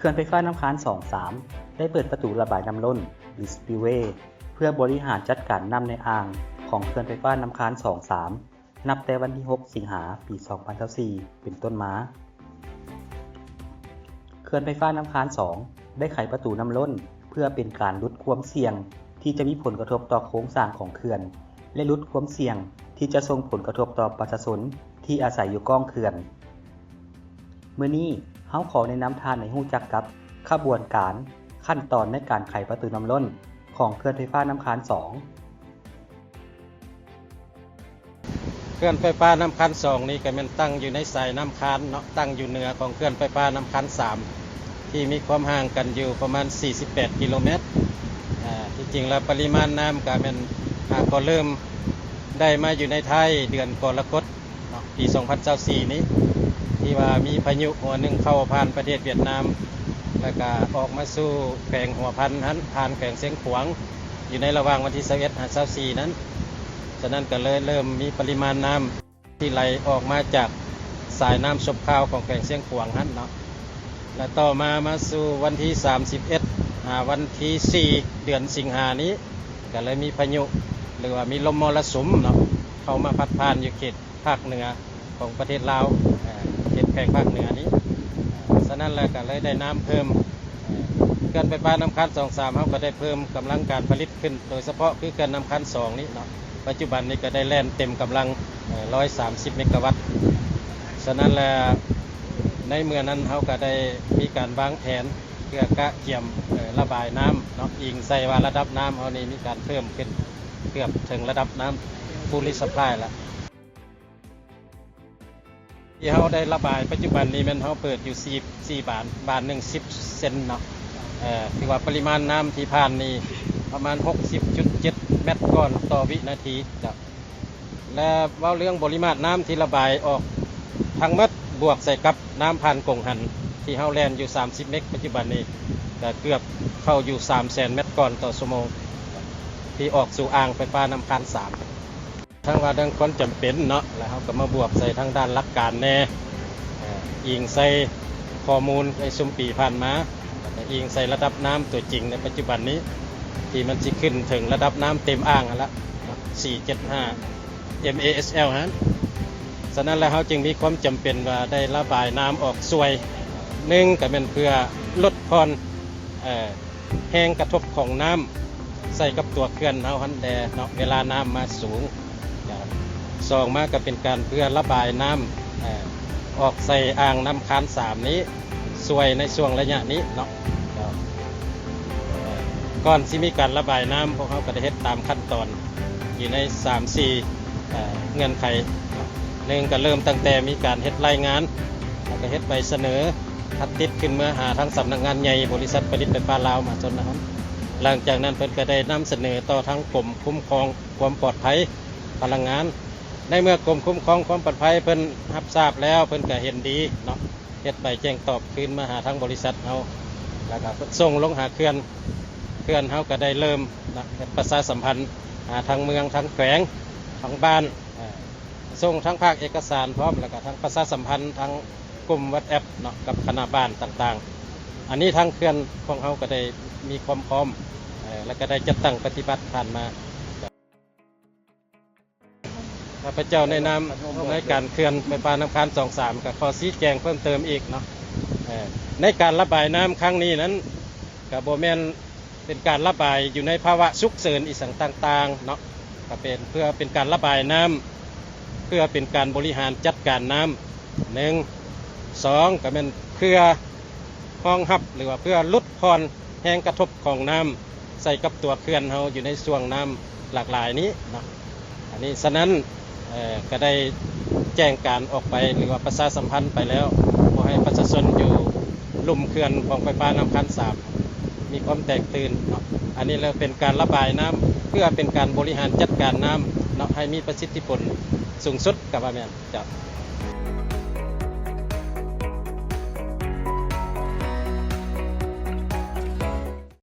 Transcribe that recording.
ເຂື່ອນໄຟຟ້ານ້ຳຄານສອງ ສາມ ໄດ້ເປີດປະຕູລະບາຍນ້ຳລົ້ນ ຫຼື spillway ເພື່ອບໍລິຫານຈັດການນ້ຳໃນອ່າງຂອງເຂື່ອນໄຟຟ້ານ້ຳຄານສອງ ສາມ ນັບແຕ່ວັນທີຫົກ ສິງຫາ ປີສອງພັນຊາວສີ່ ເປັນຕົ້ນມາ. ເຂື່ອນໄຟຟ້ານ້ຳຄານສອງ ໄດ້ໄຂປະຕູນ້ຳລົ້ນ ເພື່ອເປັນການຫຼຸດຄວາມສ່ຽງທີ່ຈະມີຜົນກະທົບຕໍ່ໂຄງສ້າງຂອງເຂື່ອນ ແລະ ຫຼຸດຄວາມສ່ຽງທີ່ຈະສົ່ງຜົນກະທົບຕໍ່ປະຊາຊົນທີ່ອາໄສຢູ່ກ້ອງເຂື່ອນ. ມື້ນີ້ເຮົາຂໍແນະນຳທ່ານໃຫ້ຮູ້ຈັກກັບຂະບວນການ, ຂັ້ນຕອນໃນການໄຂປະຕູນ້ຳລົ້ນຂອງເຂື່ອນໄຟຟ້ານ້ຳຄານສອງ. ເຂື່ອນໄຟຟ້ານ້ຳຄານສອງນີ້ກໍແມ່ນຕັ້ງຢູ່ໃນສາຍນ້ຳຄານເນາະ, ຕັ້ງຢູ່ເໜືອຂອງເຂື່ອນໄຟຟ້ານ້ຳຄານສາມ ທີ່ມີຄວາມຫ່າງກັນຢູ່ປະມານສີ່ສິບແປດກິໂລແມັດ. ອາ ທີ່ຈິງແລ້ວປະລິມານນ້ຳກໍແມ່ນ ອາ ກໍເລີ່ມໄດ້ມາຢູ່ໃນທ້າຍເດືອນກໍລະກົດເນາະ ປີສອງພັນຊາວສີ່ນີ້ ທີ່ວ່າມີພາຍຸຫົວໜຶ່ງເຂົ້າຜ່ານປະເທດຫວຽດນາມ ແລ້ວກໍອອກມາສູ່ແຂວງຫົວພັນຫັ້ນ ຜ່ານແຂວງຊຽງຂວາງ ຢູ່ໃນລະຫວ່າງວັນທີຊາວເອັດ ຫາ ຊາວສີ່ນັ້ນ. ສະນັ້ນກໍເລີຍເລີ່ມມີປະລິມານນ້ຳທີ່ໄຫຼອອກມາຈາກສາຍນ້ຳຊົບຄາວຂອງແຂວງຊຽງຂວາງຫັ້ນເນາະ. ແລະ ຕໍ່ມາ ມາສູ່ວັນທີສາມສິບເອັດ ຫາ ວັນທີສີ່ ເດືອນສິງຫານີ້ ກໍເລີຍມີພາຍຸ ຫຼືວ່າມີລົມມໍລະສຸມເນາະ ເຂົ້າມາພັດຜ່ານຢູ່ເຂດ ພາກເໜືອຂອງປະເທດລາວ ເອີ ເຂດແຂວງພາກເໜືອນີ້. ສະນັ້ນແລ້ວກໍເລີຍໄດ້ນ້ຳເພີ່ມ ເອີ ເຂື່ອນໄຟຟ້ານ້ຳຄານສອງ ສາມ ເຮົາກໍໄດ້ເພີ່ມກຳລັງການຜະລິດຂຶ້ນ ໂດຍສະເພາະຄືເຂື່ອນນ້ຳຄານສອງນີ້ເນາະ ປັດຈຸບັນນີ້ກໍໄດ້ແລ່ນເຕັມກຳລັງ ເອີ ຮ້ອຍສາມສິບເມກາວັດ. ສະນັ້ນແລ້ວໃນເມື່ອນັ້ນເຮົາກໍໄດ້ມີການວາງແຜນເພື່ອກະກຽມ ເອີ ລະບາຍນ້ຳເນາະ ອີງໃສ່ວ່າລະດັບນ້ຳເຮົານີ້ມີການເພີ່ມຂຶ້ນ ເກືອບເຖິງລະດັບນ້ຳ fully supply ລະ. ທີ່ເຮົາໄດ້ລະບາຍປັດຈຸບັນນີ້ແມ່ນເຮົາເປີດຢູ່ສີ່ ສີ່ບານ, ບານໜຶ່ງສິບເຊັນເນາະ. ເອີ ຖືວ່າປະລິມານນ້ຳທີ່ຜ່ານນີ້ປະມານຫົກສິບຈຸດເຈັດແມັດກ້ອນຕໍ່ວິນາທີເນາະ. ແລະ ເວົ້າເລື່ອງບໍລິມາດນ້ຳທີ່ລະບາຍອອກທັງໝົດ ບວກໃສ່ກັບນ້ຳຜ່ານກົງຫັນທີ່ເຮົາແລ່ນຢູ່ສາມສິບເມັກ ປັດຈຸບັນນີ້ກໍເກືອບເຂົ້າຢູ່ສາມແສນແມັດກ້ອນຕໍ່ຊົ່ວໂມງ ທີ່ອອກສູ່ອ່າງໄຟຟ້ານ້ຳຄານສາມ. ທັງວ່າເລື່ອງຄວາມຈຳເປັນເນາະ ແລ້ວເຮົາກໍມາບວກໃສ່ທາງດ້ານຫຼັກການແດ່ ເອີ ອີງໃສ່ຂໍ້ມູນໃນຊຸມປີຜ່ານມາ ແລ້ວກໍອີງໃສ່ລະດັບນ້ຳຕົວຈິງໃນປັດຈຸບັນນີ້ ທີ່ມັນຊິຂຶ້ນເຖິງລະດັບນ້ຳເຕັມອ່າງຫັ້ນລະ ສີ່ເຈັດຫ້າ MASL ຫັ້ນ. ສະນັ້ນແລ້ວເຮົາຈຶ່ງມີຄວາມຈຳເປັນວ່າໄດ້ລະບາຍນ້ຳອອກຊ່ວຍ, ໜຶ່ງກໍແມ່ນເພື່ອລົດຜ່ອນ ເອີ ແຮງກະທົບຂອງນ້ຳໃສ່ກັບຕົວເຂື່ອນເຮົາຫັ້ນແດ່ເນາະ ເວລານ້ຳມາສູງ. ສອງມາກໍເປັນການເພື່ອລະບາຍນ້ຳ ເອີ ອອກໃສ່ອ່າງນ້ຳຄານສາມນີ້ ຊ່ວຍໃນຊ່ວງໄລຍະນີ້ເນາະ. ເອີ ກ່ອນຊິມີການລະບາຍນ້ຳ ພວກເຮົາກໍໄດ້ເຮັດຕາມຂັ້ນຕອນຢູ່ໃນສາມສີ່ ເອີ ເງື່ອນໄຂ. ໜຶ່ງ ກໍເລີ່ມຕັ້ງແຕ່ມີການເຮັດລາຍງານ ແລ້ວກໍເຮັດໃບສະເໜີ ຄັດຕິດຂຶ້ນເມືອຫາທາງສຳນັກງານໃຫຍ່ບໍລິສັດຜະລິດໄຟຟ້າລາວມະຫາຊົນນະຄັບ. ຫຼັງຈາກນັ້ນເພິ່ນກໍໄດ້ນຳສະເໜີຕໍ່ທາງກົມຄຸ້ມຄອງຄວາມປອດໄພພະລັງງານ. ໃນເມື່ອກົມຄຸ້ມຄອງຄວາມປອດໄພເພິ່ນຮັບຊາບແລ້ວ ເພິ່ນກໍເຫັນດີເນາະ ເຮັດໃບແຈ້ງຕອບຄືນມາຫາທາງບໍລິສັດເຮົາ ແລ້ວກໍສົ່ງລົງຫາເຂື່ອນ. ເຂື່ອນເຮົາກໍໄດ້ເລີ່ມນະ ເຮັດປະຊາສຳພັນຫາທາງເມືອງ ທາງແຂວງ ທາງບ້ານ ເອີ ສົ່ງທັງພາກເອກະສານພ້ອມ ແລ້ວກໍທັງປະຊາສຳພັນທາງກຸ່ມ WhatsApp ເນາະ ກັບຄະນະບ້ານຕ່າງໆ. ອັນນີ້ທາງເຂື່ອນຂອງເຮົາກໍໄດ້ມີຄວາມພ້ອມ ເອີ ແລ້ວກໍໄດ້ຈັດຕັ້ງປະຕິບັດຜ່ານມາ. ຂ້າພະເຈົ້າໃນນາມນາຍການເຂື່ອນໄຟຟ້ານ້ຳຄານສອງ ສາມ ກໍຂໍຊີ້ແຈງເພີ່ມເຕີມອີກເນາະ ເອີ ໃນການລະບາຍນ້ຳຄັ້ງນີ້ນັ້ນ ກໍບໍ່ແມ່ນ ເປັນການລະບາຍຢູ່ໃນພາວະສຸກເສີນອີ່ສັງຕ່າງໆເນາະ, ກໍເປັນເພື່ອເປັນການລະບາຍນ້ຳ ເພື່ອເປັນການບໍລິຫານຈັດການນ້ຳ ໜຶ່ງ, ສອງ ກໍແມ່ນເພື່ອຮອງຮັບ ຫຼືວ່າເພື່ອຫຼຸດຜ່ອນແຮງກະທົບຂອງນ້ຳໃສ່ກັບຕົວເຂື່ອນເຮົາຢູ່ໃນຊ່ວງນ້ຳຫຼາກຫຼາຍນີ້ເນາະ. ອັນນີ້ ສະນັ້ນ ເອີ ກໍໄດ້ແຈ້ງການອອກໄປ ຫຼືວ່າປະຊາສຳພັນໄປແລ້ວ ຂໍໃຫ້ປະຊາຊົນຢູ່ລຸ່ມເຂື່ອນຂອງໄຟຟ້ານ້ຳຄານສາມ ມີຄວາມແຕກຕື່ນເນາະ. ອັນນີ້ແຫຼະເປັນການລະບາຍນ້ຳ ເພື່ອເປັນການບໍລິຫານຈັດການນ້ຳເນາະ ໃຫ້ມີປະສິດທິຜົນສູງສຸດ ກໍວ່າແມ່ນເຈົ້າ.